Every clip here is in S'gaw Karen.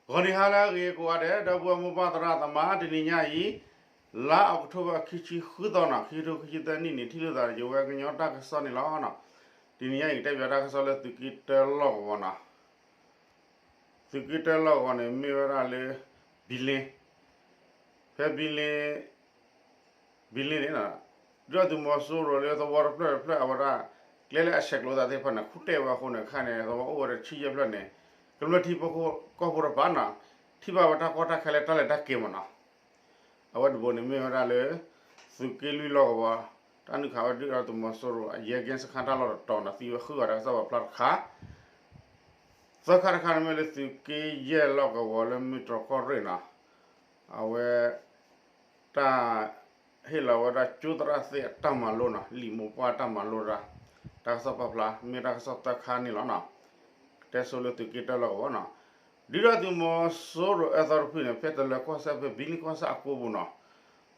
ဂီၤနံၤဟါလၢအဂ့ၤကိးဂၤဒဲး ဒီပုၢ်ဝဲၢ်မိၢ်ပၢ်သရၣ်သမါ တနံၤညါအံၤ လါအီးကထိဘၢၣ် ခံဆံဃုသီနီၤ ခံကထိခံဆံသၢနံၣ်န့ၣ် ထံၣ်လိာ်သးဒီးယဝဲကညီတၢ်ကစီၣ်န့ၣ်လီၤ. တနံၤညါအံၤ ကတဲဘၣ်တၢ်ကစီၣ်လၢသုးက့တၢလီၢ်ကဝီၤနီၤ သုးက့တၢလီၢ်ကဝီၤန့ၣ် မ့ၢ်ဝဲဒၣ်လၢ ဘံလ့ ဖဲဘံလ့ ဘံလ့န့ၣ် ဒုၣ်ဒါသုးမီၤစိရိၤလၢသဝီတဖျၢၣ်တဖျၢၣ်အဝဲဒၣ် ကျဲလၢအဆဲးကျိးသးသ့ၣ်တဖၣ်န့ၣ် ခူၣ်တဲာ်ဝဲအဃိန့ၣ် ခါန့ၣ် သဝီအိၣ်ဝဲဒီးဆံယဲၢ်ဖျၢၣ်န့ၣ် ကမျၢၢ်ထံဖိကီၢ်ဖိတဖၣ်နီၤ ထံၣ်ဘၣ်ဝဲတၢ်ကီတၢ်ခဲလၢတၢ်လဲၤတၢ်က့ၤမးနီၤ အဝဲတဘိန့ၣ်မ့ၢ်ဝဲဒၣ်လၢ သုးက့လွံၢ်လီၢ်ကဝီၤ တၢ်နုာ်ခးဝဲဒုၣ်ဒါသုးမီၤစိရိၤ အယဲၢ်က့စခါတၢ်လီၢ်တတီၤန့ၣ် သံဝဲဃုဂၤတၢ်ကစီၣ်ပာ်ဖျါတခါ သၢခါတခါန့ၣ်မ့ၢ်လၢသုးက့ယဲၢ်လီၢ်ကဝီၤလၢမ့ၢ်တြီၤကီၢ်ရ့ၣ်နီၤ အဝဲ တၢ် ဟ့ၣ်လီၤဝဲဒၣ်ကၠိသရၣ်သ့ၣ်အတၢ်မၤလိနီၤ လံာ်မိၢ်ပှၢ်တၢ်မၤလိတၢ် တၢ်ကစီၣ်ပာ်ဖျါ မ့ၢ်တၢ်ကစီၣ်သၢခါန့ၣ်လီၤနီၤ တဲဆိလၢသုးက့တၢလီၢ်ကဝီၤနီၤ ဒုၣ်ဒါသုးမီၤစိရိၤအၢသီတဖုန့ၣ် ဖဲတလၢၤကီၢ်စဲၣ်ဖဲဘံလ့ကီၢ်ဆၣ်အကိပူၤနီၤ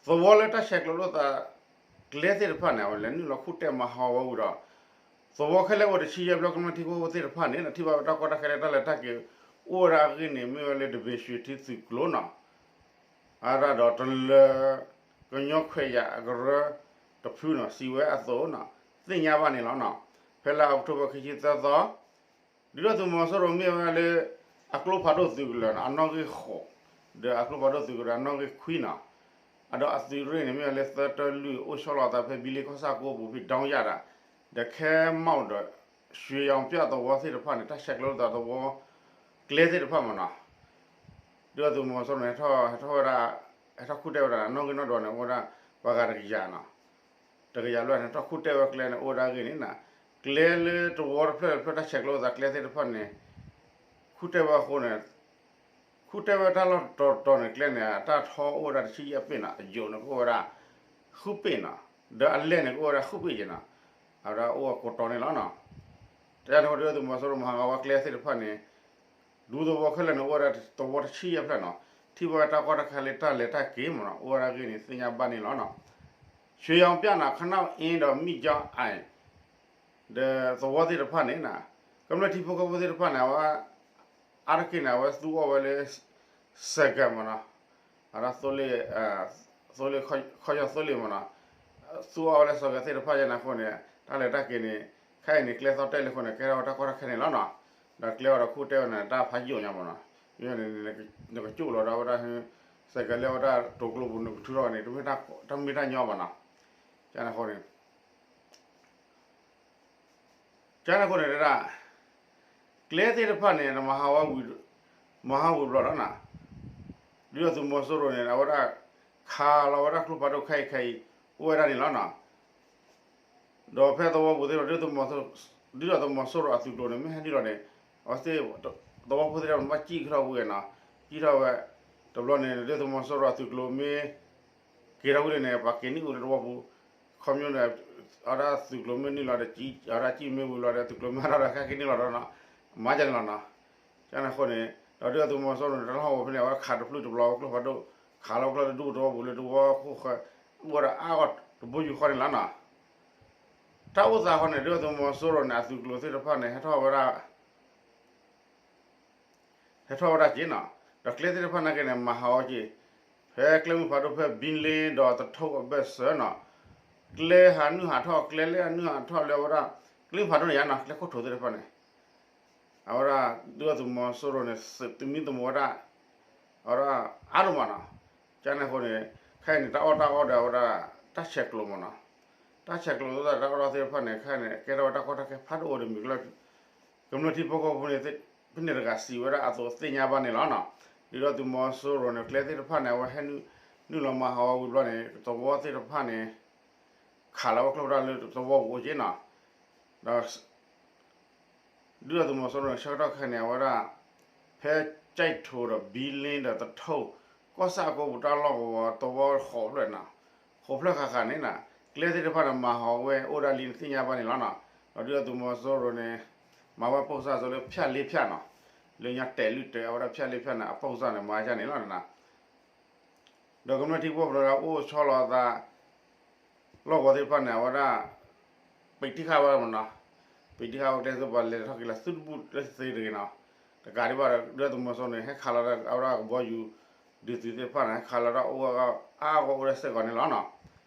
သဝီလၢတၢ်ဆဲးကျိးလိာ်သး ကျဲသ့ၣ်တဖၣ်န့ၣ် အဝဲလဲၤနုာ်လီၤခူၣ်တဲာ်မၤဟးဂီၤဝဲဝံၤဒီး သဝီခဲလၢာ်အိၣ်ဒီးဆံယဲၢ်ဖျၢၣ် ကမျၢၢ်ထံဖိကီၢ်ဖိသ့ၣ်တဖၣ်န့ၣ် ထံၣ်ဘၣ်ဝဲတၢ်ကီတၢ်ခဲလၢတၢ်လဲၤတၢ်က့ၤ အိၣ်ဝဲဒၣ်အဂ့ၢ်န့ၣ် မ့ၢ်ဝဲလၢတဘ့ၣ်ဆှံထံသုးကျိၤနီၤ အဝဲဒၣ်ဒီးတလၢၤ ကညီခွဲးယာ်အကရၢတဖုနီၤ စံးဝဲအသိးနီၤ သ့ၣ်ညါဘၣ်န့ၣ်လီၤနီၤ ဖဲလါအီးကထိဘၢၣ် ခံဆံသၢသီ ဒုၣ်ဒါသုးမီၤစိရိၤမ့ၢ်ဝဲလၢ အကျိဖးဒိၣ်သုးကလၢၤနီၤ အနီၣ်ဂံၢ်ဃိး ဒီးအကျိဖးဒိၣ်သုးကလၢၤအနီၣ်ဂံၢ်ခွံနီၤ အဒီးအသုးရ့ၣ်န့ၣ် မ့ၢ်ဝဲလၢသၢတၢလွံၢ် အိၣ်ဆီလီၤအသးဖဲဘံလ့ကီၢ်ဆၣ်ကိပူၤဖဲ ဒီယၣ်ဒၣ် ဒီးခဲမီၣ်ဒီး ရွှေရောင်ပြသဝီသ့ၣ်တဖၣ်န့ၣ် တၢ်ဆဲးကျိးလိာ်သးသဝီ ကျဲသ့ၣ်တဖၣ်မးနီၤ ဒုၣ်ဒါသုးမီၤစိရိၤန့ၣ် ဟဲထီၣ်ဝဲဒၣ် ဟဲထီၣ်ခူၣ်တဲာ်ဝဲဒၣ် အနီၣ်ဂံၢ်နီၣ်ဒွးန့ၣ် အိၣ်ဝဲဒၣ် ပှၤဂၤတကယၤနီၤ တကယၤလၢန့ၣ် ထီၣ်ခူၣ်တဲာ်ဝဲကျဲန့ၣ် အိၣ်ဝဲဒၣ်အဂ့ၢ်န့ၣ်နီၤ ကျဲလၢတဝီတဖျၢၣ်တဖျၢၣ်တၢ်ဆဲးကျိးလိာ်သးကျဲသ့ၣ်တဖၣ်န့ၣ် ခူၣ်တဲာ်ဝဲအဃိန့ၣ် ခူၣ်တဲာ်ဝဲတၢ်လီၢ်တတီၤတတီၤန့ၣ် ကျဲန့ၣ် အတၢ်ထီအိၣ်ဝဲဒၣ်တဆံယဲၢ်ပ့ၢ်နီၤ အယိာ်န့ၣ်ကအိၣ်ဝဲဒၣ် ဃုပ့ၢ်နီၤ ဒီးအလဲၢ်န့ၣ်ကအိၣ်ဝဲဒၣ်ဃုပ့ၢ်က့ၤနီၤ အဝဲဒၣ်အိၣ်ဝဲကိးတီၤန့ၣ်လီၤနီၤ တၢ်န့ၣ်အဃိဒုၣ်ဒါသုးမီၤစိရိၤမၤဟးဂီၤဝဲကျဲသ့ၣ်တဖၣ်န့ၣ် ဒူသဝီခဲလၢာ်န့ၣ် အိၣ်ဝဲဒၣ်သဝီတဆံယဲၢ်ဖျၢၣ်နီၤ ထံၣ်ဘၣ်ဝဲတၢ်ကီတၢ်ခဲလၢတၢ်လဲၤတၢ်က့ၤမးနီၤ အိၣ်ဝဲဒၣ်အဂ့ၢ်န့ၣ် သ့ၣ်ညါဘၣ်န့ၣ်လီၤနီၤ ရွှေရောင်ပြနီၤ ခနီၣ်အ့ဒီးမံၣ်ကၠီအၣ် ဒီးသဝီသ့ၣ်တဖၣ်န့ၣ်နီၤ ကမျၢၢ်ထံဖိကီၢ်ဖိသ့ၣ်တဖၣ်န့ၣ် အဝဲ အါတက့ၢ်န့ၣ် အဝဲသူအီၣ်ဝဲလၢ စဲးကဲးမးနီၤ အဝဲဒၣ် သိလ့ၣ် သိလ့ၣ် ခီၣ်ယီၢ်သိလ့ၣ်မးနီၤ သူအီၣ်ဝဲလၢစဲးကဲးသ့ၣ်တဖၣ်ယဲန့ၣ်အဃိန့ၣ် တၢ်လဲၤတၢ်က့ၤန့ၣ် ခဲအံၤန့ၣ် ကျဲသီၣ်တဲာ်လံအဃိန့ၣ် ကဲထီၣ်ဝဲတၢ်ကီတၢ်ခဲန့ၣ်လီၤနီၤ ဒီးကျဲဝဲဒီးခူၣ်တဲာ်ဝဲန့ၣ် တၢ်ဖးယိာ်ညါမးနီၤ ယဲန့ၣ် နကကၠိၣ်လီၤဒီးဝဲဒၣ် စဲးကဲးလၢအဝဲဒၣ်တိၤကျိပူၤ နကထုးထီၣ်န့ၣ် တမ့ၢ်တၢ်မ့ၢ်တၢ်ညီဘၣ်နီၤ ကန့ၣ်အဃိန့ၣ် ကန့ၣ်အဃိန့ၣ်ဒၣ် ကျဲသ့ၣ်တဖၣ်န့ၣ် မၤဟးဝဲဝံၤ မၤဟးဝံၤဘျီဒီးနီၤ ဒုၣ်ဒါသုးမီၤစိရိၤန့ၣ် အဝဲဒၣ် ခးလီၤဝဲဒၣ်ကျိဖးဒိၣ်ခဲအံၤခဲအံၤ အိၣ်ဝဲဒၣ်န့ၣ်လီၤနီၤ ဒီးဖဲသဝီပူၤသ့ၣ်တဖၣ် ဒုၣ်ဒါသုးမီၤစိရိၤအသုးကျိၤန့ၣ် မ့ၢ်ဟဲနုာ်လီၤန့ၣ် အဝဲသ့ၣ် သဝီဖိသ့ၣ်တဖၣ်န့ၣ် ဘၣ်စံၣ်ကထီၣ်ဝံၤနီၤ စံၣ်ထီၣ်ဝဲ တဘျီန့ၣ် ဒုၣ်ဒါသုးမီၤစိရိၤအသုးကျိၤမ့ၢ် က့ၤထီၣ်ဝံၤန့ၣ် ပှၤက့ၤနုာ်အိၣ်လၢသဝီပူၤ ခီပညီန့ၣ် အဝဲဒၣ်သုးကျိၤမ့ၢ်နုာ်လီၤဒီး အဝဲဒၣ်စံၣ်မ့ၢ်ဝံၤလီၤဒီး သုးကျိၤမ့ၢ်ဟးထီၣ်ဒီး က့ၤနုာ်လီၤဒီးနီၤ မၤဒ်န့ၣ်လီၤနီၤ ကန့ၣ်အဃိန့ၣ် ဒီးဒုၣ်ဒါသုးမီၤစိရိၤန့ၣ် တၢ်လီၢ်ဟီၣ်ဝဲဖဲန့ၣ် အဝဲခးတဖျၢၣ်တဘျီဝဲကျိဖးဒိၣ် ခးလီၤကျိဖးဒိၣ်ဒူသဝီပူၤလၢသဝီခိၣ်ဃၢၤ အိၣ်ဝဲဒၣ်အါဂီၢ်တဘိယူၢ်ဃီန့ၣ်လီၤနီၤ တၢ်အိၣ်သးဃီန့ၣ် ဒုၣ်ဒါသုးမီၤစိရိၤန့ၣ် အသုးကျိၤသ့ၣ်တဖၣ်န့ၣ် ဟဲထီၣ်ဝဲဒၣ် ဟဲထီၣ်ဝဲဒၣ်က့ၤနီၤ ဒီးကျဲသ့ၣ်တဖၣ်နာ်က့န့ၣ် မၤဟးဂီၤက့ၤ ဖဲကျဲမုၢ်ဖးဒိၣ်ဖဲဘံလ့ဒီးသထူၣ်အဘၢၣ်စၢၤနီၤ ကျဲဟးနုာ်ဟးထီၣ် ကျဲလၢအနုာ်ဟးထီၣ်လၢအဝဲဒၣ် ကျဲမုၢ်ဖးဒိၣ်န့ၣ်ယါနီၤ ကျဲခိၣ်ထိးသ့ၣ်တဖၣ်န့ၣ် အဝဲဒၣ် ဒုၣ်ဒါသုးမီၤစိရိၤန့ၣ် သုးမံသမိးဝဲဒၣ် အဝဲဒၣ် အါဒိၣ်မးနီၤ ကန့ၣ်အဃိန့ၣ် ခဲအံၤန့ၣ် တၢ်အီၣ်တၢ်အီဒီးအဝဲဒၣ် တၢ်ဆဲးကျိးမးနီၤ တၢ်ဆဲးကျိးသ့ၣ်တၢ်အီၣ်တၢ်အီသ့ၣ်တဖၣ်န့ၣ် ခဲအံၤန့ၣ် ကဲထီၣ်ဝဲတၢ်ကီတၢ်ခဲဖးဒိၣ်အိၣ်ဒီးမုၢ်ကလၢ ကမျၢၢ်ထံဖိကီၢ်ဖိန့ၣ် ဖဲန့ၣ်တဂၤစံးဝဲဒၣ်အသိးသ့ၣ်ညါဘၣ်န့ၣ်လီၤနီၤ ဒုၣ်ဒါသုးမီၤစိရိၤန့ၣ် ကျဲသ့ၣ်တဖၣ်န့ၣ် အဝဲဟဲနုာ်လီၤမၤဟးဂီၤဝံၤဘျီန့ၣ် သဝီသ့ၣ်တဖၣ်န့ၣ် ခးလီၤဝဲကျိဖးဒိၣ်လၢသဝီပူၤအိၣ်က့ၤနီၤ ဒီး ဒုၣ်ဒါသုးမီၤစိရိၤန့ၣ် ဆၢကတီၢ်ခဲအံၤန့ၣ် အဝဲဒၣ် ဖဲကၠဲးထိးဒီးဘံလ့ဒီးသထူၣ် ကီၢ်ဆၣ်အကိပူၤတၢ်လီၢ်ကဝီၤသဝီဃိးဖျၢၣ်နီၤ ဃိးဖျၢၣ်ဃၣ်ဃၣ်န့ၣ်နီၤ ကျဲသ့ၣ်တဖၣ်န့ၣ် မၤဟးဂီၤဝဲအိၣ်ဒၣ်လံန့ၣ်သ့ၣ်ညါဘၣ်န့ၣ်လီၤနီၤ ဒီးဒုၣ်ဒါသုးမီၤစိရိၤန့ၣ် မၤဝဲပိၢ်စၢ်စိလၢဖၠၣ်လ့ဖၠၣ်နီၤ လၢညါတဲာ်လုၢ်တဲာ်အဝဲဒၣ်ဖၠၣ်လ့ဖၠၣ်န့ၣ် အပိၢ်စၢ်န့ၣ် မၤဒ်န့ၣ်လီၤနီၤ ဒီးကမျၢၢ်ထံဖိကီၢ်ဖိလၢအိၣ်ဆီလီၤအသး လီၢ်ကဝီၤသ့ၣ်တဖၣ်န့ၣ် အဝဲဒၣ် ပံးတံၢ်ဃာ်ဝဲမးနီၤ, ပံးတံၢ်ဃာ်ဝဲကျဲသ့ၣ်တဖၣ် လဲၤထီၣ်က့ၤလီၤသုတဘူၣ်လၢသ့တဂ့ၤနီၤ, တကးဒံးဘၣ်ဒီး ဒုၣ်ဒါသုးမီၤစိရိၤန့ၣ် ဟဲခးလီၤဝဲဒၣ်ကဘီယူၤ ဒုးသုးသ့ၣ်တဖၣ်န့ၣ် ဟဲခးလီၤဝဲဒၣ်အိၣ်ဝဲအါအါဂီၢ်ဂီၢ်အိၣ်ဝဲဒၣ်စ့ၢ်ကီးန့ၣ်လီၤနီၤ.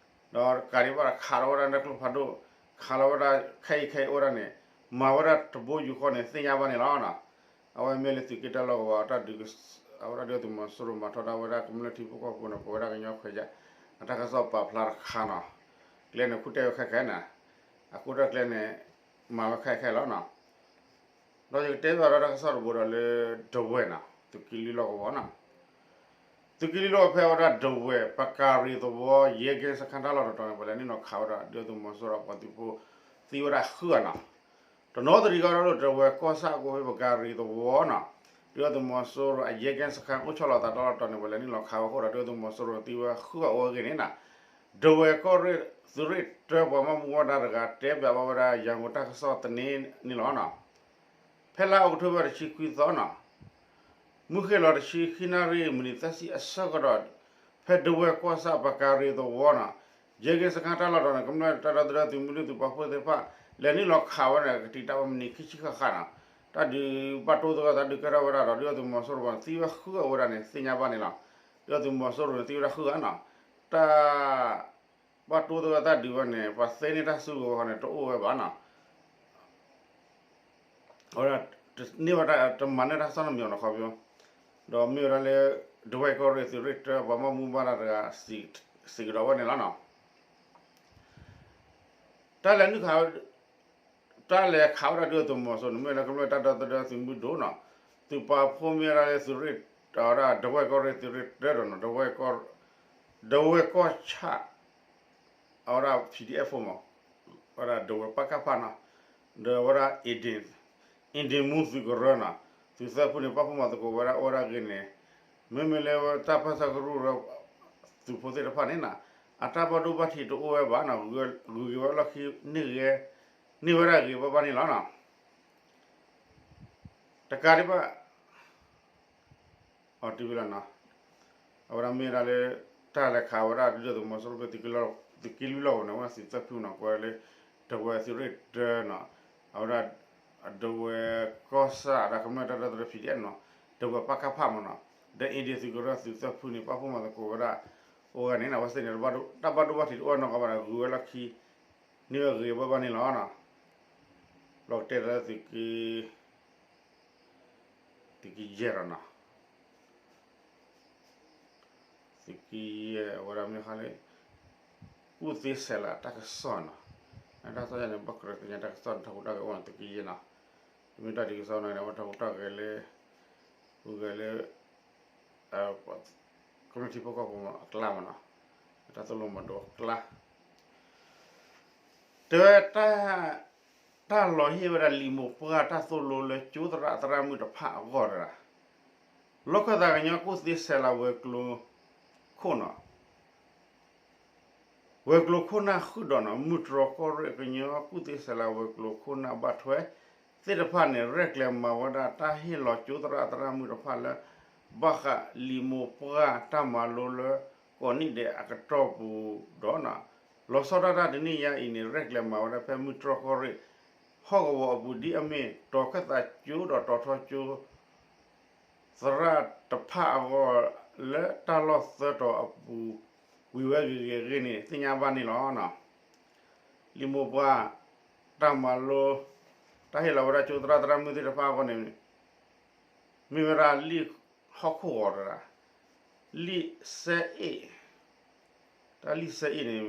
ဒီးတကးဒံးဘၣ်ဒီး ခးလီၤဝဲဒၣ်လၢကျိဖးဒိၣ်, ခးလီၤဝဲဒၣ်ခဲအံၤခဲအံၤအိၣ်ဝဲဒၣ်န့ၣ် မၤဝဲဒၣ်တဘိယူၤဃီန့ၣ် သ့ၣ်ညါဘၣ်န့ၣ်လီၤနီၤ. အဝဲမ့ၢ်လၢသုးက့တၢ်လီၢ်ကဝီၤတၢ်ဒုး, အဝဲဒၣ်ဒုၣ်ဒါသုးမီၤစိရိၤမၤထီဒါဝဲဒၣ်ကမျၢၢ်ထံဖိကီၢ်ဖိန့ၣ် ကိးဝဲဒၣ်ကညီခွဲးယာ် အတၢ်ကစီၣ်ပာ်ဖျါတခါနီၤ. ကျဲန့ၣ် ခိၣ်တဲဝဲခဲခဲန့ၣ်, အခိၣ်တဲကျဲန့ၣ် မၤဝဲခဲခဲလီၤနီၤ. ဒီးယကတဲဘၣ်ဒီးတၢ်ကစီၣ်တဘိဒီးလၢ ဒဝဲၢ်နီၤ, သုးက့လွံၢ်လီၢ်ကဝီၤနီၤ. သုးက့လွံၢ်လီၢ်ကဝီၤဖဲအဝဲဒၣ်ဒဝဲၢ် ပကၤရံၤသဝီ ယဲၢ်က့စခါတၢ်လီၢ်တတီၤန့ၣ် ပှၤလဲၤနုာ်လီၤခးဝဲဒၣ် ဒုၣ်ဒါသုးမီၤစိရိၤအပှၤသုးဖိ သံဝဲဒၣ်ဃုဂၤနီၤ. တနီသရံၣ်ကီၢ်ဒီးဒဝဲၢ်ကီၢ်ဆၣ်အကိးဖဲပကၤရံၤသဝီနီၤ, ဒုၣ်ဒါသုးမီၤစိရိၤအယဲၢ်က့စခါအိၣ်ဆီလီၤသးတၢ်လီၢ်တတီၤန့ၣ် ပှၤလဲၤနုာ်လီၤခးဝဲအဃိဒီး ဒုၣ်ဒါသုးမီၤစိရိၤသံဝဲဃုဂၤအိၣ်ဝဲအဂ့ၢ်န့ၣ်နီၤ. ဒဝဲၢ်ကီၢ်ရ့ၣ်သုးရ့ၣ်တၢပှၤဘၣ်မူဘၣ်ဒါတဂၤ တဲပၠးဘၣ်ဝဲဒၣ် ယၤကိၤတၢ်ကစီၣ်သန့န့ၣ်လီၤနီၤ. ဖဲလါအီးကထိဘၢၣ်တဆံခွံသီနီၤ, မုၢ်ဃ့ၢ်လီၤတဆံခံနၣ်ရံၣ် မံးနံးသၢဆံအဆၢကတီၢ်, ဖဲဒဝဲၢ်ကီၢ်ဆၣ်ပကၤရံၤသဝီနီၤ, ယဲၢ်က့စခါတၢ်လီၢ်တတီၤန့ၣ် ကမျၢၢ်တၢ်ဒီသဒၢသုးမုၢ်ဒိၣ်သုးပာ်ဖှိၣ်သ့ၣ်တဖၣ် လဲၤနုာ်လီၤခးဝဲန့ၣ် ကတံာ်တာ်ဝဲမံးနံးခံဆံဃၣ်ဃၣ်နီၤ. တၢ်ဒုးဘၣ်တိၢ်သဂၢၢ်တၢ်ဒုးကဲထီၣ်ဝဲဒၣ်ဒီး ဒုၣ်ဒါသုးမီၤစိရိၤပှၤန့ၣ် သံဝဲဃုဂၤအိၣ်ဝဲဒၣ်န့ၣ် သ့ၣ်ညါဘၣ်န့ၣ်လီၤ. ဒုၣ်ဒါသုးမီၤစိရိၤန့ၣ် သံဝဲဒၣ်ဃုဂၤနီၤ. တၢ် ဘၣ်တိၢ်သဂၢၢ်တၢ်ဒုးဝဲန့ၣ် ပှၤသ့န့ၢ်တၢ်စုကဝဲၤဃီန့ၣ် တအိၣ်ဝဲဘၣ်နီၤ. အဝဲဒၣ် တန့ၢ်ဘၣ်တၢ် တမၤန့ၢ်တၢ်ကစီၣ်နီတမံၤနီၤခီပညီ, ဒီးမ့ၢ်ဝဲဒၣ်လၢ ဒဝဲၢ်ကီၢ်ရ့ၣ်သုးရ့ၣ်တၢပှၤဘၣ်မူဘၣ်ဒါတဂၤ စံးကဒီးဝဲန့ၣ်လီၤနီၤ. တၢ်လဲၤနုာ်ခး တၢ်လဲၤခးဝဲဒၣ်ဒုၣ်ဒါသုးမီၤစိရိၤန့ၣ် မ့ၢ်ဝဲဒၣ်ကမျၢၢ်တၢ်ဒီသဒၢသုးမုၢ်ဒိၣ်နီၤ, သုးပာ်ဖှိၣ်မ့ၢ်ဝဲဒၣ်လၢသုးရ့ၣ် အဝဲဒၣ်ဒဝဲၢ်ကီၢ်ရ့ၣ်သုးရ့ၣ်တၢဒီးနီၤ, ဒဝဲၢ်ကီၢ် ဒဝဲၢ်ကီၢ်ဆၣ် အဝဲဒၣ် ပီၣ်ဒံၣ်အဲၣ်ဖိမး, ဝဲဒၣ်ဒဝဲၢ်ပကဖနီၤ, ဒီးဝဲဒၣ် အ့ဒ့ၣ်မူသုးကရၢနီၤ, သုးသၢဖုန့ၣ် ပာ်ဖှိၣ်မၤသကိးဝဲဒၣ်အိၣ်ဝဲဒၣ်အဂ့ၢ်န့ၣ်, မ့မ့ၢ်လၢတၢ်ပၢဆှၢကရူၢ် သုးဖိသ့ၣ်တဖၣ်န့ၣ်နီၤ, အတၢ်ဘၣ်ဒိဘၣ်ထံးတအိၣ်ဝဲဘၣ်နီၤ, ဂုၤက့ၤဝဲလီၢ်ခံ န့ၢ်ဂ့ၤ န့ၢ်ဝဲဒၣ်ဂ့ၤဘၣ်ဘၣ်န့ၣ်လီၤနီၤ. တကးဒံးဘၣ် အီၤတုၤဝဲလီၤနီၤ, အဝဲဒၣ်မ့ၢ်ဝဲဒၣ်လၢ တၢ်လဲၤခးဝဲဒၣ်ဒုၣ်ဒါသုးမီၤစိရိၤဖဲ သုးက့လွံၢ်လီၢ်ကဝီၤန့ၣ် အဝဲဒၣ်သုးသၢဖုနီၤ, ကွဲးလၢ ဒဝဲၢ်သုးရ့ၣ်တၢနီၤ, အဝဲဒၣ် ဒဝဲၢ်ကီၢ်ဆၣ် ဒီးကမျၢၢ်တၢ်ဒီသဒၢ ပီၣ်ဒံၣ်အဲၣ်နီၤ, ဒဝဲၢ်ပကဖမးနီၤ, ဒီးအ့ဒ့ၣ်သုးကရၢသုးသၢဖုန့ၣ် ပာ်ဖှိၣ်မၤသကိးဝဲဒၣ် အိၣ်ဝဲန့ၣ်နီၤ, အဝဲသ့ၣ်န့ၣ် တၢ်ဘၣ်ဒိဘၣ်ထံးတအိၣ်နီတဂၤဘၣ်ဒီး ဂုၤဝဲလီၢ်ခံ န့ၢ်ဝဲဂ့ၤဘၣ်ဘၣ်န့ၣ်လီၤနီၤ. လီၤကတဲလၢသုးက့ သုးက့ယဲၢ်လီၤနီၤ, သုးက့ယဲၢ် အဝဲဒၣ်မ့ၢ်ဃါလၢ ကူၣ်သ့ဆဲးလၤတၢ်ကစီၣ်နီၤ, တၢ်ကစီၣ်ယါန့ၣ် ဘၣ်ကြၢးသ့ၣ်ညါတၢ်ကစီၣ်န့ၣ် ထီၣ်ဟူးထီၣ်ဂဲၤအိၣ်န့ၣ် သုးက့ယဲၢ်နီၤ, တမ့ၢ်တၢ်ဒ်ကစီၣ်နီၤန့ၣ် အဝဲထီၣ်ဟူးထီၣ်ဂဲၤလၢ ဟူးဂဲၤလၢ ကမျၢၢ်ထံဖိကီၢ်ဖိအကျါမးနီၤ, တၢ်သိၣ်လိမၤဒိးအကျါ တဲဝဲ တၢ်လီၤဟ့ၣ်ဝဲဒၣ်လံာ်မိၢ်ပှၢ်တၢ်သိၣ်လိလၢကၠိသရၣ်သရၣ်မုၣ်တဖၣ်အဂီၢ်တဂၤ, လီၢ်ခၢၣ်သးကညီကူၣ်သ့ဆဲးလၤဝဲၤကျိၤခိၣ်နီၤ, ဝဲၤကျိၤခိၣ်နၢ်ဃုာ်ဒီးနီၤ မုၢ်တြီၢ်ကီၢ်ရ့ၣ်ကညီကူၣ်သ့ဆဲးလၤဝဲၤကျိၤခိၣ်နၢ်ဘၣ်ထွဲသ့ၣ်တဖၣ်န့ၣ် ရဲၣ်ကျဲၤမၤဝဲဒၣ်တၢ်ဟ့ၣ်လီၤကၠိသရၣ်သရၣ်မုၣ်တဖၣ်လၢ ဘၣ်ဃးလံာ်မိၢ်ပှၢ်တၢ်မၤလိလၢကိးနံၣ်ဒဲးအကတီၢ်ပူၤဒီးနီၤ, လီၤဆီဒၣ်တၢ်တနံၣ်ညါအံၤန့ၣ် ရဲၣ်ကျဲၤမၤဝဲဒၣ်ဖဲမုၢ်တြီၢ်ကီၢ်ရ့ၣ် ဟီၣ်ကဝီၤအပူၤဒ်အမ့ၢ် တီၤခၢၣ်သးကၠိဒီးတီၤထီကၠိ သရၣ်တဖၣ်အဂီၢ် လၢတၢ်လီၢ်သၢတီၤအပူၤ ဝံၤဝဲဂ့ၤဂ့ၤအဂ့ၢ်န့ၣ် သ့ၣ်ညါဘၣ်န့ၣ်လီၤ. လံာ်မိၢ်ပှၢ် တၢ်မၤလိ တၢ်ဟ့ၣ်လီၤဝဲဒၣ်ကၠိသရၣ်သရၣ်မုၣ်သ့ၣ်တဖၣ်အဂီၢ်န့ၣ် မ့ၢ်ဝဲဒၣ်လံာ်ဟီၣ်ခိၣ်ဂီၤတဂၤ လံာ်စဲအ့ၣ် တၢ်လံာ်စဲအ့ၣ်န့ၣ်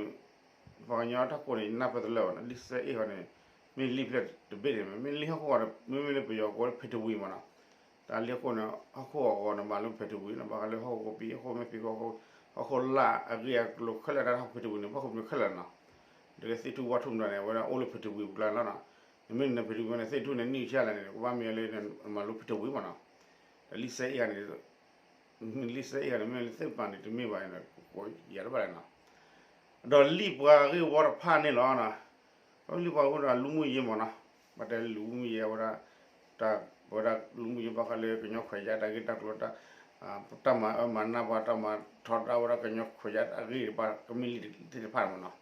ပှၤကညီတၢ်ကိးန့ၣ် နၢ်ပၢၢ်တလၢာ်ဘၣ်နီၤ, လံာ်စဲအ့ၣ်ဃီန့ၣ် မ့ၢ်လံာ်ဖျၢၣ်တဘ့ၣ်န့ၣ် မ့ၢ်လံာ်ဟီၣ်ခိၣ်ဂီၤ မ့မ့ၢ်လၢပယီၤကိးလၢဖံးတဝံၤမးနီၤ, တၢ်လံာ်ဟီၣ်ခိၣ်န့ၣ် ဟီၣ်ခိၣ်ဂီၤဂီၤန့ၣ် မၤလၢဖံးတဝံၤနီၤ, ဘၣ်ဃးလၢဟီၣ်ခိၣ်ကပံၤ ဟီၣ်ခိၣ်မ့ၢ်ဖံး ဟီၣ်ခိၣ်လၢအဂ့ၢ်အကျိၤခဲလၢာ် တၢ်ဟီၣ်ခိၣ်ဖံးတဝံၤန့ၣ် ဘၣ်ခိၣ်ပညီခဲလၢာ်နီၤ, ဒီးလၢသ့ၣ်ထူၣ်ဝၣ်ထူၣ်မတၤန့ၣ် အဝဲဒၣ်အိၣ်လၢဖံးတဝံၤပူၤကျါန့ၣ်လီၤနီၤ, နမ့ၢ်နဖံးတဝံၤန့ၣ် သ့ၣ်ထူၣ်န့ၣ် နံၣ်ဆံလၢန့ၣ် ကဘၣ်မ့ၢ်လၢ မၤလိဖံးတဝံၤမးနီၤ, ဒီးလံာ်စဲအ့ၣ်ဂၤန့ၣ် လံာ်စဲအ့ၣ်ဂၤန့ၣ် မ့ၢ်လၢသ့ၣ်ပာ်န့ၣ် တမ့ၢ်ဘၣ်န့ၣ် ယၤတဘၣ်လဲၣ်နီၤ, ဒီးလံာ်ပှၤဂ့ၢ်ဝီတဖၣ်န့ၣ်လီၤနီၤ, လံာ်ပှၤဂ့ၢ်ဝီဒီးလူမှုရေးမးနီၤ, ဘၣ်တဲလူမှုရေးဝဲဒၣ် တၢ်ဝဲဒၣ်လူမှုရေးဘၣ်ဃးလၢကညီခွဲးယာ်တၢ်ဂ့ၢ်တၢ်ကျိၤ တၢ်မၤအၢမၤနးပှၤ တၢ်မၤထီဒါဝဲဒၣ်ကညီခွဲးယာ်တၢ်ဂ့ၢ်တဖၣ် ကမံးလံာ်သ့ၣ်တဖၣ်မးနီၤ,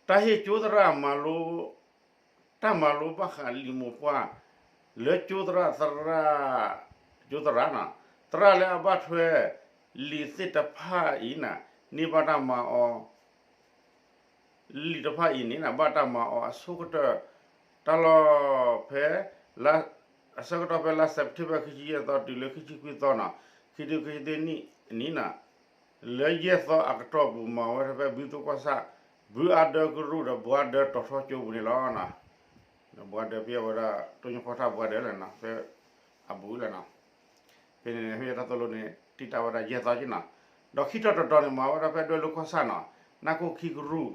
တၢ်ဟ့ၣ်ကၠိသရၣ်မၤလိ တၢ်မၤလိဘၣ်ဃးလံာ်မိၢ်ပှၢ် လၢကၠိသရၣ် သရၣ် ကၠိသရၣ်နီၤ, သရၣ်လၢအဘၣ်ထွဲ လံာ်သ့ၣ်တဖၣ်အံၤန့ၣ် န့ၢ်ဘၣ်တၢ်မၤအီၤ လံာ်တဖၣ်အံၤန့ၣ် ဘၣ်တၢ်မၤအီၤအဆိကတၢၢ် တၢ်လီၢ်ဖဲ လါ အဆၢကတီၢ်ဖဲလါ September ခံဆံယဲၢ်သီ တုၤလၢခံဆံခွံသီနီၤ, ခံကထိခံဆံသၢနံၣ်န့ၣ်နီၤ, လၢယဲၢ်သီအကတီၢ်ပူၤ မၤဝဲဖဲဘုသိၣ်ကီၢ်ဆၣ် ဘုအါဒၢကရူၢ်ဒီး ဘှါဒၢတီၤထီကၠိပူၤန့ၣ်လီၤ. ဘှါဒၢဖဲအဝဲဒၣ် တိၢ်ညိၣ်ဖီထၣ်ဘှါဒၢလဲၣ်နီၤ, ဖဲအဘူးလဲၣ်နီၤ, ဖဲန့ၣ် ဖဲတၢ်သိၣ်လိန့ၣ် တံာ်တာ်ဝဲဒၣ်ယဲၢ်သီက့နီၤ, ဒီးခံထီၣ်တတီၤန့ၣ် မၤဝဲဒၣ်ဖဲဒွဲၣ်လိၤကီၢ်ဆၣ်နီၤ, နၢ်ကိၣ်ခံကရူၢ်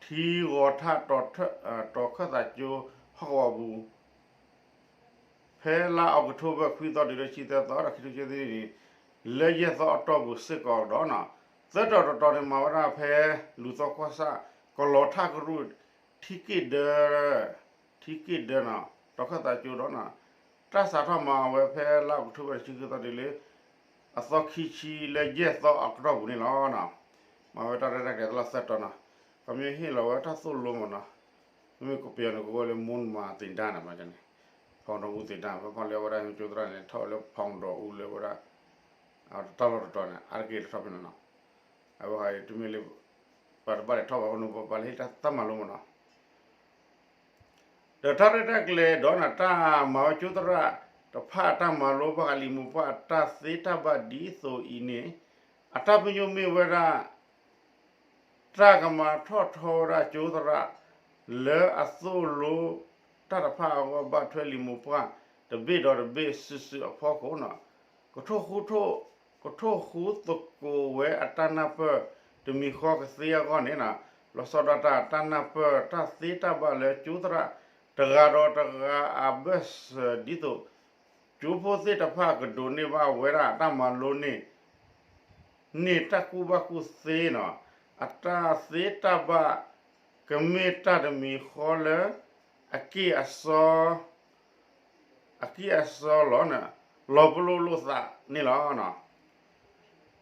ထံဂီၤထၣ် တီၤခၢၣ်သးကၠိ ဟီၣ်ကဝီၤပူၤ ဖဲလါအီးကထိဘၢၣ် ခွံသီတုၤလၢဆံသၢသီ ဒီးခံကထိခံဆံသၢနံၣ်န့ၣ် လၢယဲၢ်သီအတီၢ်ပူၤစ့ၢ်ကီးဒီးနီၤ, သၢထီၣ်တတီၤန့ၣ် မၤဝဲဒၣ်ဖဲ လူၤသီကီၢ်ဆၣ် ကလီၤထၣ်ကရူၢ် ထံက့ၢ်ဒၢ ထံက့ၢ်ဒၢနီၤ, တီၤခၢၣ်သးကၠိဒီးနီၤ, တၢ်စးထီၣ်မၤဝဲဖဲလါအီးကထိဘၢၣ် တဆံဃုသီတုၤလၢ အသီခံဆံလၢယဲၢ်သီအကတီၢ်ပူၤန့ၣ်လီၤ. မၤဝဲတၢ်ရဲၣ်တၢ်ကျဲၤတၢ်လီၢ်သၢတီၤနီၤ, ခီပညီဟ့ၣ်လီၤဝဲတၢ်သိၣ်လိမ့ၢ်နီၤ, မ့မ့ၢ်ကပယီၤန့ၣ် ကဝဲလၢ မူနမၤသ့ၣ်ဒါန့ၣ် မ့ၢ်န့ၣ်, ဖီၣ်ဒီးအူသ့ၣ်ဒါ ဖဲဖီၣ်လၢဝဲဒၣ်ကၠိသရၣ်န့ၣ် ထီၣ်ဝဲလၢဖီၣ်ဒီးအူလၢဝဲဒၣ် တၢ်လီၢ်တတီၤန့ၣ် အါတက့ၢ်တထီၣ်ဖဲန့ၣ်နီၤ, အဝဲဟီတမ့ၢ်လၢ ပှၤတဘၣ်လဲၤထီၣ်ဘၣ် ပှၤန့ၣ်ပှၤလဲၤဟ့ၣ်တၢ်မၤလိမ့ၢ်နီၤ ဒီးတၢ်ရဲၣ်တၢ်ကျဲၤဒီးနီၤ တၢ်မၤဝဲကၠိသရၣ်တဖၣ်အတၢ်မၤလိဘၣ်ဃးလံာ်မိၢ်ပှၢ်အတၢ်သ့တၢ်ဘၣ်ဒ်သိးအံၤန့ၣ် အတၢ်ပညိၣ်မ့ၢ်ဝဲဒၣ် တၢ်ကမၤထီၣ်ထီဝဲဒၣ်ကၠိသရၣ် လၢအသိၣ်လိတၢ်တဖၣ်အဂီၢ် ဘၣ်ထွဲလံာ်မိၢ်ပှၢ်တဘ့ၣ်ဒီးတဘ့ၣ်စုာ်စုာ်အဖီခိၣ်နီၤ, ကထိၣ်ဃူ ကထိၣ်ဃူသကိးဝဲအတၢ်နၢ်ပၢၢ်တမံၤဃီကသ့အဂီၢ်န့ၣ်နီၤ, လီၤဆီဒၣ်တၢ်တၢ်နၢ်ပၢၢ်တၢ်သ့တၢ်ဘၣ်လၢကၠိသရၣ် တဂၤဒီးတဂၤအဘၢၣ်စၢၤ ဒ်သိး ကၠိဖိသ့ၣ်တဖၣ်ကဒိးန့ၢ်ဘၣ်ဝဲဒၣ်တၢ်မၤလိန့ၣ် န့ၢ်တၢ်ကူၣ်ဘၣ်ကူၣ်သ့နီၤ, အတၢ်သ့တၢ်ဘၣ် ကမ့ၢ်တၢ်တမံၤဃီလၢ အက့ၢ်အစီ အက့ၢ်အစီလီၤန့ၣ် လီၤပလိာ်လိာ်သးန့ၣ်လီၤ.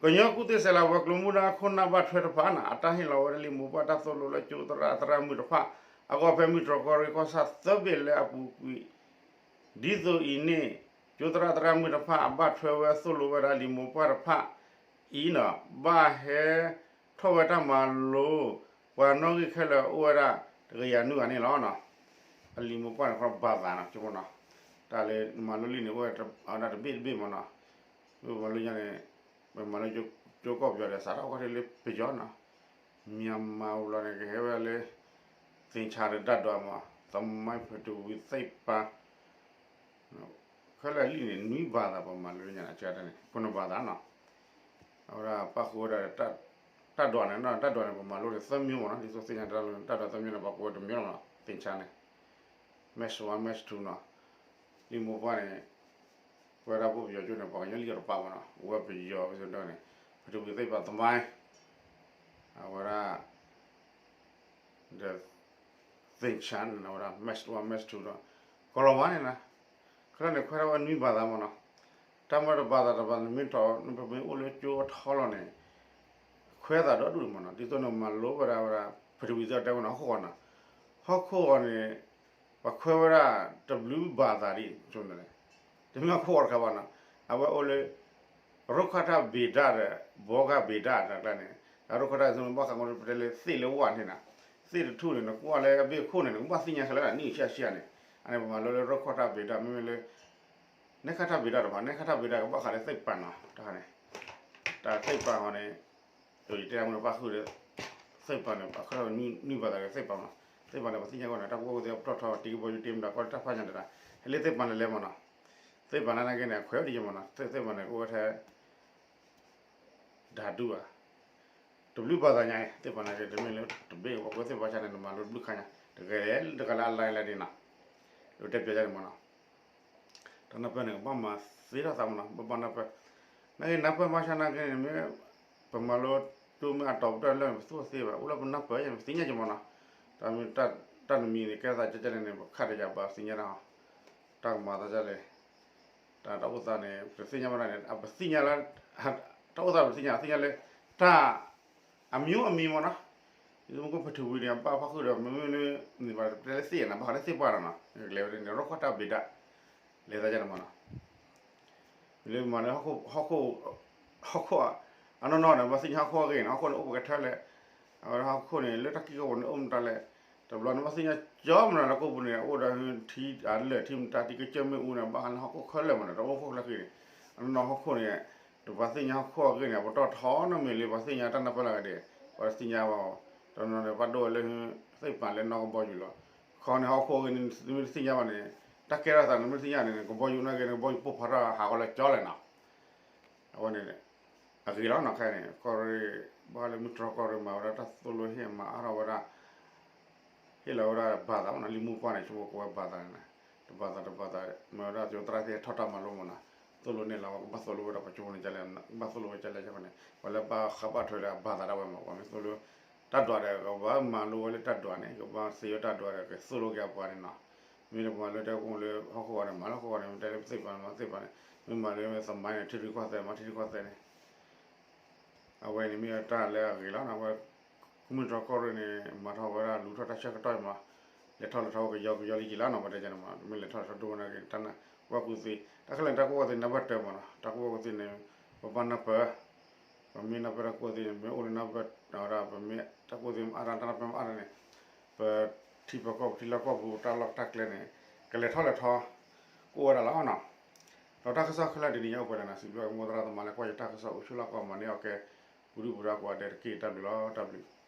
ကညီကူၣ်သ့စဲးလၤဝဲၤကျိၤမူဒါခိၣ်နၢ်ဘၣ်ထွဲတဖၣ်န့ၣ် အတၢ်ဟ့ၣ်လီၤဝဲဒၣ်လံာ်မိၢ်ပှၢ်တၢ်သိၣ်လိလၢကၠိသရၣ်သရၣ်မုၣ်တဖၣ် အဂီၢ်ဖဲမုၢ်တြီၢ်ကီၢ်ရ့ၣ်ကီၢ်ဆၣ်သၢဘ့ၣ်လၢအပူၤကွံာ် ဒ်သိးအံၤန့ၣ် ကၠိသရၣ်သရၣ်မုၣ်တဖၣ်အဘၣ်ထွဲဝဲသိၣ်လိဝဲဒၣ်လံာ်မိၢ်ပှၢ်တဖၣ်အံၤန့ၣ် ဘၣ်ဟဲထီၣ်ဝဲတၢ်မၤလိ ပှၤနီၣ်ဂံၢ်ခဲလၢာ်အိၣ်ဝဲဒၣ်တကယၤနွံဂၤန့ၣ်လီၤ. အလံာ်မိၢ်ပှၢ်န့ၣ် ခီဘၣ်သးနီၤ ကၠိဖိနီၤ တၢ်လၢမၤလိလံာ်န့ၣ် အိၣ်ဝဲဒၣ်တဘ့ၣ်တဘ့ၣ်မ့ၢ်နီၤ မ့ၢ်ပမၤလိညါန့ၣ် ပမၤလိကၠိကီၢ်ပယီၤဒီး စးထီၣ်ခီၣ်ထံးလၢပယီၤနီၤ မြန်မာ ဘျီန့ၣ် ကဟဲဝဲလၢ သင်္ချာ ဒီးတၢ်ဒွးမး သမိုင်း ပထဝီသိပ္ပံ ခဲလၢာ်လံာ်န့ၣ် နွံဘၣ်သး ပမၤလိညါန့ၣ် အကတၢၢ်န့ၣ် ပနဘၣ်သးနီၤ အဝဲဒၣ်ပၣ်ဃုာ်ဝဲဒၣ် တၢ်ဒွးန့ၣ် တၢ်ဒွးန့ၣ် ပမၤလိန့ၣ် သၢမံၤမ့ၢ်နီၤ ဒ်သိးသ့ၣ်ညါတၢ်လၢတၢ်ဒွးသၢမံၤန့ၣ် ပှၤကိးဝဲတမံၤလီၤမ့ၢ်နီၤ သင်္ချာ န့ၣ် maths one maths two နီၤ လံာ်မိၢ်ပှၢ်န့ၣ် ပဝဲဒၣ်ပှၤပယီၤကၠိန့ၣ် ပှၤကညီလံာ်တပာ်မ့ၢ်နီၤ ဝဲပယီၤဝဲဒၣ်န့ၣ် ပထဝီသိပ္ပံ သမိုင်း အဝဲဒၣ် ဒီး သင်္ချာ န့ၣ် အဝဲဒၣ် maths one maths two ဒီး ကလီၤဝါန့ၣ်နီၤ ခဲလၢာ်န့ၣ် ခွဲးထီၣ်ဝဲနွံဘၣ်သးမ့ၢ်နီၤ တၢ်မ့ၢ်တဘၣ်သးတဘၣ် နမ့ၢ်ထီၣ် နမ့ၢ်အိၣ်လၢကၠိအထီလီၤန့ၣ် ခွဲးသးဒီဒူၣ်န့ၣ်မ့ၢ်နီၤ ဒ်သိးန့ၣ် မၤလိဝဲဒၣ်ဝဲဒၣ် ပထဝီသိတဲဝဲနီၤ ဟီၣ်ခိၣ်ဂီၤနီၤ ဟီၣ်ခိၣ်ဂီၤန့ၣ် ပှၤခွဲးဝဲဒၣ်တဘျုးဘၣ်သးဒ် ကၠိန့ၣ် တမ့ၢ်ဟီၣ်ခိၣ်ဂီၤတခါဘၣ်နီၤ အဝဲအိၣ်လၢ ရုက္ခတဗေဒ ဒီး ဘောဂဗေဒ တၢ်ကျါန့ၣ် ရုက္ခတ ဘၣ်ဃးမ့ၢ်ပတဲလၢသ့ၣ်လၢဝၣ်န့ၣ်နီၤ သ့ၣ်တထူၣ်န့ၣ် နကွၢ်လၢအဘ့ၣ်ခိၣ်န့ၣ် နကဘၣ်သ့ၣ်ညါခဲလၢာ် နံၣ်ဆံဆံန့ၣ် အန့ၣ်ပမၤလိလၢ ရုက္ခတဗေဒ မ့မ့ၢ်လၢ နက္ခတဗေဒ တဖၣ် နက္ခတဗေဒ ကဘၣ်ဃးလၢသိပ္ပံနီၤ တၢ်န့ၣ် တၢ်သိပ္ပံဟီန့ၣ် ယတဲမ့ၢ်ပၣ်ဃုာ်ဒီး သိပ္ပံန့ၣ် ပှၤခွဲးထီၣ်နွံဘၣ်သးဒီးသိပ္ပံနီၤ သိပ္ပံန့ၣ် ပသ့ၣ်ညါဝဲန့ၣ် တၢ်ကူၣ်ဘၣ်ကူၣ်သ့ ပတီၢ်ထီ တံၤကဘီယူၤ တံၤမတၤကီၢ် တၢ်ဖးညါတၢ် ဟဲလၢသိပ္ပံန့ၣ်လဲၣ်မ့ၢ်နီၤ သိပ္ပံနာ်က့န့ၣ် အခွဲးဒ်ယမ့ၢ်နီၤ သိပ္ပံန့ၣ် ကအိၣ်ဝဲထဲ ဓာတု ဧါ တဘျုးဘၣ်သးညါအံၤ သိပ္ပံနာ်က့ တမ့ၢ်လၢတဘ့ၣ် ပှၤကွဲးသိပ္ပံဆါန့ၣ် နမၤလိတဘျုးခါညါ တဂၤလဲၣ်တဂၤလၢအလါလဲၣ်ဒ်နီၤ တဲပၠးယါန့ၣ်မ့ၢ်နီၤ တၢ်နၢ်ပၢၢ်န့ၣ် ကဘၣ်မၤသ့ထီၣ်သးမ့ၢ်နီၤ ဘၣ်ဘၣ်နၢ်ပၢၢ် နာ်က့နၢ်ပၢၢ်မၤဆါနာ်က့န့ၣ် မ့ၢ်ပမၤလိကၠိမ့ၢ်အတီၤပတၢၢ်လၢ ပသူၣ်သ့ဘၣ် အိၣ်လၢပနၢ်ပၢၢ်ယဲၢ် ပသ့ၣ်ညါက့ၤမ့ၢ်နီၤ တၢ်မ့ၢ်တၢ်တမံၤန့ၣ် ကဲသးကဲကဲန့ၣ်န့ၣ် ပခါတယၤဘၣ်သ့ၣ်ညါတၢ် တၢ်ကမၤသးဒ်လဲၣ် တၢ်တၢ်အိၣ်သးန့ၣ် ပတသ့ၣ်ညါဘၣ်န့ၣ် အပသ့ၣ်ညါလၢ တၢ်အိၣ်သးပတသ့ၣ်ညါ သ့ၣ်ညါလၢ တၢ် အမျိုးအမည်မ့ၢ်နီၤ ဒ်သိးမ့ၢ်ကပထဝီန့ၣ် အဘၣ်ဖးဃုာ်ဒီး မ့မ့ၢ်လၢ မ့ၢ်ဘၣ်တဲလၢသ့ၣ်နီၤ ဘၣ်ဃးလၢသ့ၣ်ပှၢ်နီၤနီၤ ကလဲၤဝဲန့ၣ် ရုက္ခတဗေဒ လဲၤသးန့ၣ်မနီၤ, မ့ၢ်လၢမၤလၢဟီၣ်ခိၣ်, ဟီၣ်ခိၣ်, အနီၢ်နီၢ်န့ၣ် ဘၣ်သ့ၣ်ညါဟီၣ်ခိၣ်အဂ့ၢ်န့ၣ် ဟီၣ်ခိၣ်န့ၣ်အိၣ်ပကထၢလဲၣ်, အဝဲဒၣ်ဟီၣ်ခိၣ်န့ၣ် လၢတၢ်ကံၢ်ကီၢ်ပူၤန့ၣ် အိၣ်မတၤလဲၣ်, တဘျီန့ၣ် ဘၣ်သ့ၣ်ညါကၠီမနီၤ လၢကီၢ်ပူၤန့ၣ် အိၣ်ဒီးထံအလၢာ်ထံမတၤ ထံကစၢၢ်မ့ၣ်အူန့ၣ် ဘၣ်ဃးလၢဟီၣ်ခိၣ်ခဲလၢာ်မနီၤ တအိၣ်ဟီၣ်ခိၣ်ချၢဃံန့ၣ်, အနီၢ်နီၢ်ဟီၣ်ခိၣ်န့ၣ် တဘၣ်သ့ၣ်ညါဟီၣ်ခိၣ်အဂ့ၢ်န့ၣ် ပတီၢ်ထီနီတမံၤလၢ ပှၤသ့ၣ်ညါတၢ်နၢ်ပၢၢ်လၢအဂ့ၤဒဲး, ပှၤတသ့ၣ်ညါဘၣ်, တနီၤန့ၣ် ဘၣ်ဒိဝဲလၢ သ့ၣ်ပာ်လၢနီၢ်ကဘီယူၤလီၤ, ခီန့ၣ် ဟီၣ်ခိၣ်အဂ့ၢ်န့ၣ် နမ့ၢ်တသ့ၣ်ညါဘၣ်န့ၣ်, တၢ်ကဲထီၣ်သးန့ၣ် နမ့ၢ်တသ့ၣ်ညါန့ၣ် ကဘီယူၤန့ၣ်ဂ့ၤန့ၣ် ကဘီယူၤပိၢ်ဖးထီၣ်ဟးဂီၤလၢကၠီလဲၣ်နီၤ, အဝဲန့ၣ် အဂ့ၤလီၤနီၤ ခဲအံၤန့ၣ် ကီၢ်ရ့ၣ် ဘၣ်ဃးလၢမုၢ်တြီၢ်ကီၢ်ရ့ၣ်မၤဝဲဒၣ်တၢ်သိၣ်လိဟ့ၣ်မၤအါထီၣ်ဝဲဒၣ် ဟ့ၣ်လီၤဝဲဒၣ်ဘၣ်သးမနီၤ လံာ်မူကွၢ်န့ၣ် ဆိကမိၣ်ကဝဲဘၣ်သးန့ၣ်, တဘၣ်သးတဘၣ်သး မ့ၢ်ဝဲဒၣ်ကၠိသရၣ်သ့ၣ်ထီၣ်တၢ်မၤလိမနီၤ, သိၣ်လိန့ၢ်လီၤဝဲ ကဘၣ်သိၣ်လိဝဲဒၣ်ပှၤကၠိန့ၣ် ကဘၣ်သိၣ်လိဝဲကလဲၣ်ကန့ၣ် ပှၤလၢဘၣ်ဃးဘၣ်ထွဲလၢအဘၣ်သးဒၣ်ဝဲမး ပှၤမ့ၢ်သိၣ်လိ တၢ်ဒွးဒီး ကဘၣ်မၤလိဝဲလၢတၢ်ဒွးန့ၣ် ကဘၣ်သ့ဝဲတၢ်ဒွးဒီး ကသိၣ်လိက့ၤအပှၤန့ၣ်နီၤ, မ့ၢ်တမၤလၢတၢ်ကအိၣ်လၢဟီၣ်ခိၣ်ဂီၤန့ၣ် မၤလၢဟီၣ်ခိၣ်ဂီၤန့ၣ် မ့ၢ်တဲလၢသ့ၣ်ပာ်န့ၣ် မၤသ့ၣ်ပာ်န့ၣ်, မ့ၢ်မၤလၢသမိုင်းန့ၣ် ထံရူၢ်ကီၢ်သဲး မၤထံရူၢ်ကီၢ်သဲးန့ၣ် အဝဲန့ၣ်မ့ၢ်တၢ်လၢအဂ့ၤလီၤနီၤ, ဝဲ မုၢ်တြီၢ်ကီၢ်ရ့ၣ်န့ၣ် မၤထီၣ်ဝဲဒၣ်လူၤထီၣ်တၢ်ဆၢကတီၢ်အံၤမး, လဲၤထီၣ်လဲၤထီဝဲကယီကယီလံက့ၤလီၤနီၤ, ပတဲန့ၣ်မး မ့ၢ်လဲၤထီၣ်လဲၤထီဒိၣ်ဝဲန့ၣ်ဂ့ၤ တၢ်ကွၢ်ကူၣ်သ့ တၢ်ခဲလၢာ်န့ၣ် တၢ်ကွၢ်ကူၣ်သ့န့ၣ် နံပါတ်တစ်မးနီၤ, တၢ်ကွၢ်ကူၣ်သ့န့ၣ် ပဘၣ်နၢ်ပၢၢ် ပမ့ၢ်နၢ်ပၢၢ်တၢ်ကွၢ်ကူၣ်သ့န့ၣ် မ့ၢ်အိၣ်လၢနၢ်ပၢၢ်ဝဲဒၣ် ပမ့ၢ်တၢ်ကွၢ်ကူၣ်သ့မ့ၢ်အါထီၣ် တၢ်နၢ်ပၢၢ်မ့ၢ်အါထီၣ်န့ၣ် ပထံပကီၢ် ပထံလီၢ်ကီၢ်ပူၤ တၢ်လီၢ်တၢ်ကျဲန့ၣ် ကလဲၤထီၣ်လဲၤထီ ကအိၣ်ဝဲဒၣ်လီၤနီၤ, ဒီးတၢ်ကစီၣ်ခဲလၢာ်တနံၤညါအိၣ်ပှဲၤလၢ်နီၤ, စံးဘျုးမိၢ်သရၣ်သမါလၢကွၢ်ယတၢ်ကစီၣ်အိၣ်ဆူၣ်လီၢ်ကီၢ်မၤန့ၢ်အီၣ်ကဲ ပူၤဒုၣ်ပူၤဒါကိးဂၤဒဲးတက့ၢ် တၢ်ဘျုးလီၤ တၢ်ဘျုး